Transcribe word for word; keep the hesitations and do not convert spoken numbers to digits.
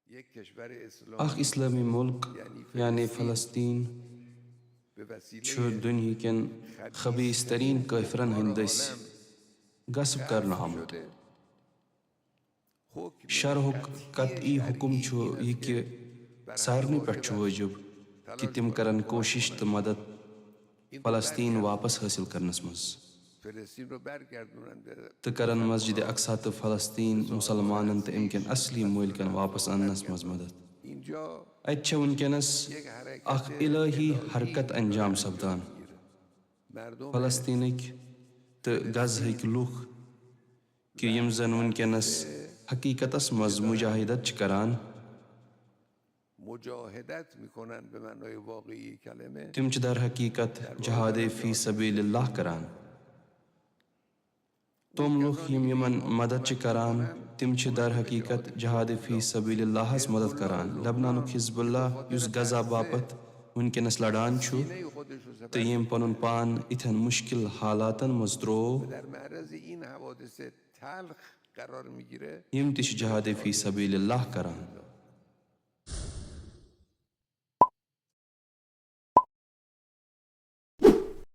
اکھ اسلامی ملک یعنی فلسطین چھُ دُنیہکٮ۪ن خبیث ترین کٲفرن ہٕنٛدۍ دٔسۍ غصب کرنہٕ آمُت۔ شرحُک قطعی حکم چھُ یہِ کہِ سارنٕے پٮ۪ٹھ چھُ وٲجِب کہِ تِم کرن کوٗشش تہٕ مدد فلسطین واپس حٲصِل کرنس منٛز تہٕ کرن مسجد اقصی تہٕ فلسطین مسلمانن تہٕ امہِ کٮ۪ن اصلی مٲلکن واپس اننس منٛز مدد۔ اتہِ چھےٚ وٕنکیٚنس اکھ الہی حرکت انجام سپدان۔ فلسطینٕکۍ تہٕ غزہٕکۍ لوٗکھ، کہِ یِم زن وٕنکیٚنس حقیقتس منٛز مجاہدت چھِ کران، مجاهدت میکنن به معنای واقعی کلمه. تِم چھِ در حقیقت جہاد فی سبیل اللہ کران۔ تِم لُکھ یِم یِمن مدد چھِ کران، تِم چھِ در حقیقت جہاد فی سبیل اللہس مدد کران۔ لبنانُک حزب اللہ، یُس غزہ باپتھ وٕنکیٚنس لڑان چھُ تہٕ ییٚمۍ پنُن پان یِتھٮ۪ن مشکل حالاتن منٛز تروو، در معرض این حوادث تلخ قرار میگیره. یِم تہِ چھِ جہاد فی سبیل اللہ کران۔